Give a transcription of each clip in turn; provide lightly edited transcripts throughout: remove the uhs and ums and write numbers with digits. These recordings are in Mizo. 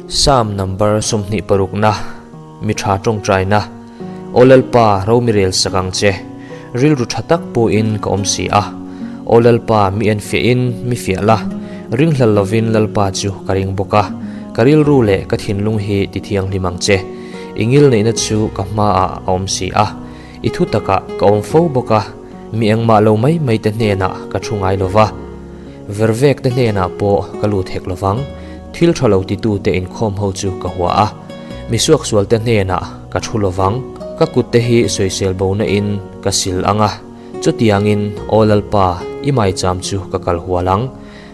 Psalm number 26 na, Mi tha tawngtaina, Aw Lalpa, ro mi rel sak ang che, rilru tha tak pawhin ka awm si a. Aw Lalpa, mi enfiahin mi fiah la, ringhlel lovin Lalpa chu ka ring bawk a, ka rilru leh ka thinlung hi ti thianghlim ang che. I ngilneihna chu ka hmaah a awm si a, i thu takah ka awm fo bawk a, mi engmah lo mai mai te hnenah ka thu ngai lo va, vervek te hnenah pawh ka lut hek lo vang. Thil tha lo titute inkhawm ho chu ka hua a, mi suaksualte hnenah ka thu lo vang. Ka kutte hi sawisel bona in ka sil ang a, chutiangin Aw Lalpa, i maicham chu ka kal hual ang.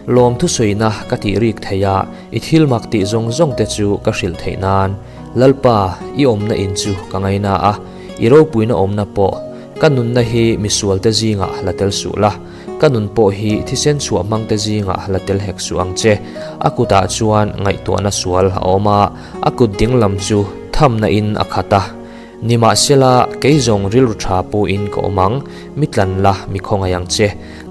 Lawm thusawina ka tih rik theih a, i thil mak tih zawng zawng te chu ka hrilh theih nan. Lalpa, i awmna in chu ka ngaina a, i ropuina awmna pawh ka nunna hi misualte zingah la tel suh la. Ka nun pawh hi thisen chhuah hmangte zingah la tel hek suh ang che. A kutah chuan ngaihtuahna sual a awm a, a kut ding lam chu thamna in a khat a. Nimahsela, kei zawng rilru tha pawhin ka awm ang, mi tlan la, mi khawngaih ang che.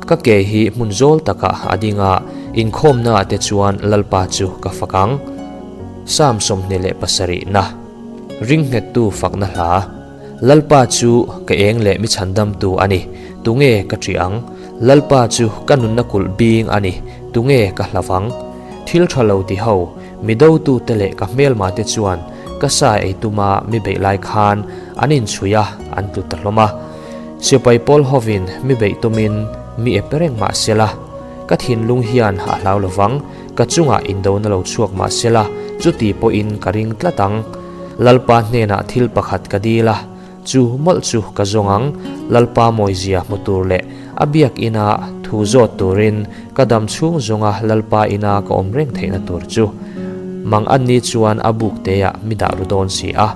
Ka ke hi hmun zawl takah a ding a, inkhawmnaah te chuan Lalpa chu ka fak ang. Psalm 27 na. Ringnghettu fakna hla. Lalpa chu ka eng leh mi chhandamtu a ni, tunge ka ṭih ang? Lalpa chu ka nunna kulh bing a ni, tunge ka hlav ang? Thil ṭha lo ti ho, mi dotute leh ka hmelmate chuan ka sa ei tuma mi beih lai khan an inchhui a, an tlu ta hlawm a. Sipai pawl hovin mi beih tumin mi ep reng mah sela, ka thinlung hian a hlau lo vang, ka chungah indona lo chhuak mah sela, chuti pawhin ka ring tlat ang. Lalpa hnenah thil pakhat ka dil a, chu mawlh chu ka zawng ang, Lalpa mawizia hmu tur leh a biak ina thu zawt turin ka dam chhung zawnga Lalpa ina ka awm reng theihna tur chu. Mang an ni chuan a buk teah mi dah ru dawn si a,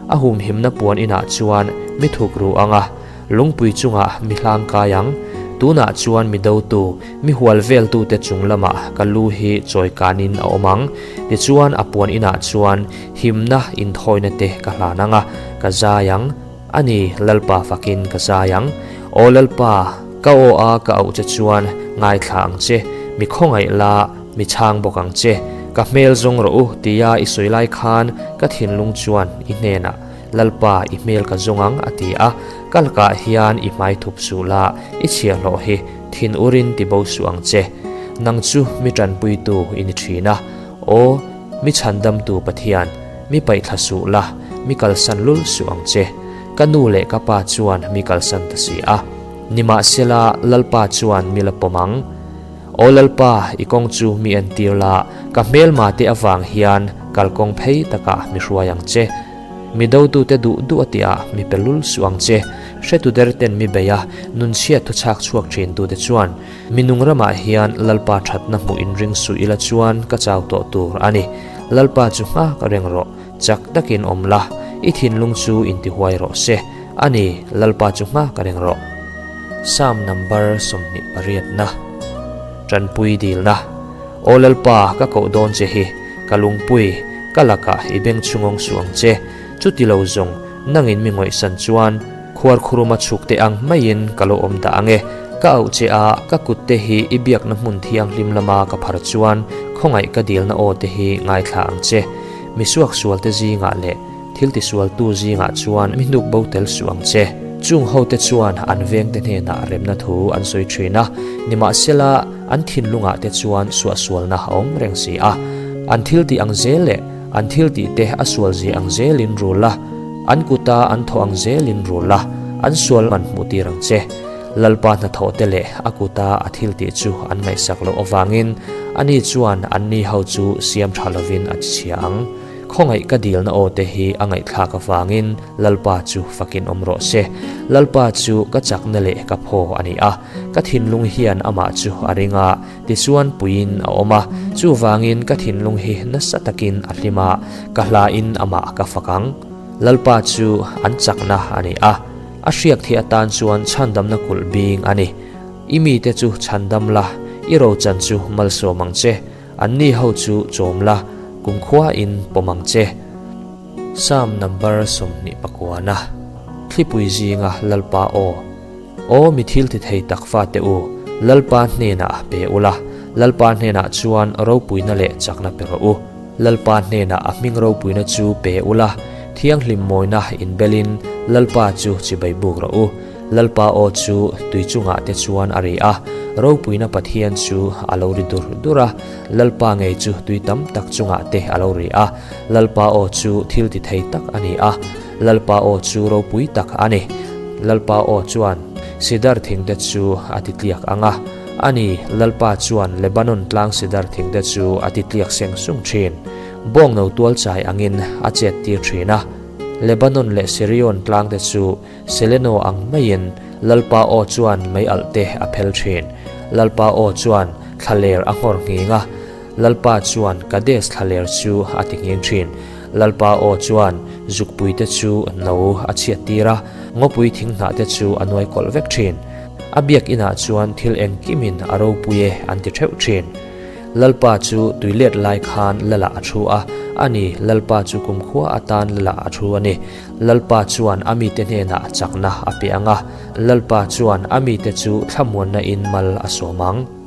a humhimna puan inah chuan mi thuk ru ang a, Lungpui chungah mi hlang kai ang. Tunah chuan mi dotu, mi hual veltute chung lamah ka lu hi chawi kanin a awm ang. Tichuan a puan inah chuan himna inthawina te ka hlan ang a, ka zai ang. A ni, Lalpa fakin ka zai ang. Aw Lalpa, ka aw a ka auh che chuan ngaithla ang che, mi khawngaih la, mi chhang bawk ang che. Ka hmel zawng rawh u tia i sawi lai khan ka thinlung chuan i hnenah Lalpa, i hmel ka zawng ang, a ti a. Ka lakah hian i hmai thup suh la, i chhiahhlawh hi thin urin ti bo suh ang che. Nang chu mi tanpuitu i ni thin a, aw, mi chhandamtu Pathian, mi paihthla suh la, mi kalsan lul suh ang che. Ka nu leh ka pa chuan mi kalsan ta si a. Nimahsela, Lalpa chuan mi la pawm ang. Aw Lalpa, i kawng chu mi entir la, ka hmelma te avang hian kalkawng phei takah mi hruai ang che. Mi dotute duh duh a tihah mi pe lul suh ang che. Hretu der ten mi bei a, nunchhiat thu chhak chhuak thin tute chuan, Mi nung ramah hian Lalpa thatna hmuh inring suh ila chuan ka chau tawh tur a ni. Lalpa chu nghak reng rawh, chak takin awm la, i thinlung chu intihuai rawh se. A ni, Lalpa chu nghak reng rawh. Psalm number 28 na. Tanpui dilna. Aw Lalpa, ka koh dawn che hi, ka lungpui, ka lakah i beng chhungawng suh ang che. Chuti lo zawng, nangin mi ngawihsan chuan khuarkhuruma chhuk teh ang maiin ka lo awm dah ang e. Ka auh che a, ka kutte hi i biakna hmun thianghlim lama ka phar chuan khawngaih ka dilna aw te hi ngaithla ang che. Mi suaksualte zingah leh thil tisualtu zingah chuan mi hnuk bo tel suh ang che. Chung hote chuan an vengte hnenah remna thu an sawi thin a, nimahsela an thinlungah te chuan suahsualna a awm reng si a. An thil tih ang zel leh an thil tih te a sual zia ang zelin rul la, an kuta an thawh ang zelin rul la, an sual man hmuh tir ang che. Lalpa hnathawh te leh a kuta a thil tih chu an ngaihsak loh avangin ani chuan anni ho chu siam tha lovin a tichhia ang. Khawngaih ka dilna aw te hi a ngaihthlak avangin Lalpa chu fakin awm rawh se. Lalpa chu ka chakna leh ka phaw a ni a, ka thinlung hian amah chu a ring a, tichuan puiin a awm a. Chuvangin ka thinlung hi nasa takin a hlim a, ka hlain amah ka fak ang. Lalpa chu an chakna a ni a, a hriak thih atan chuan chhandamna kulh bing a ni. I mite chu chhandam la, i rochan chu malsawm ang che. Anni ho chu chawm la, kumkhua in pawm ang che. Psalm number 29 Thlipui zinga Lalpa aw. Aw mi thil ti thei tak fate u, Lalpa hnenah pe ula, Lalpa hnenah chuan ropuina leh chakna pe rawh u. Lalpa hnenah a hming ropuina chu pe ula, thianghlim mawina inbelin Lalpa chu chibai buk rawh u. Lalpa aw chu tui chungah te chuan a ri a, ropuina Pathian chu a lo ri dur dur a, Lalpa ngei chu tui tam tak chungah te a lo ri a, Lalpa aw chu thil ti thei tak a ni a, Lalpa aw chu ropui tak a ni. Lalpa aw chuan sidar thingte chu a ti tliak ang a, a ni, Lalpa chuan Lebanon tlang sidar thingte chu a ti tliak seng sung thin. Bawngno tual chai angin a chet tir thin a, Lebanon leh Sirion tlangte chu Seleno ang maiin Lalpa aw chuan mei alh te a phel thin. Lalpa aw chuan thlaler a nghawr nghing a, Lalpa chuan Kadesh thlaler chu a ti nghing thin. Lalpa aw chuan zukpui te chu no a chhiat tir a, ngawpui thinghnah te chu a nuai kawlh vek thin. A biak inah chuan thil engkimin a ropui e an ti theuh thin. Lalpa chu tui let lai khan Lalah a thu a, a ni, Lalpa chu kumkhua atan Lalah a thu a ni. Lalpa chuan a mite hnenah chakna a pe ang a, Lalpa chuan a mite chu thlamuanna in mal a sawm ang.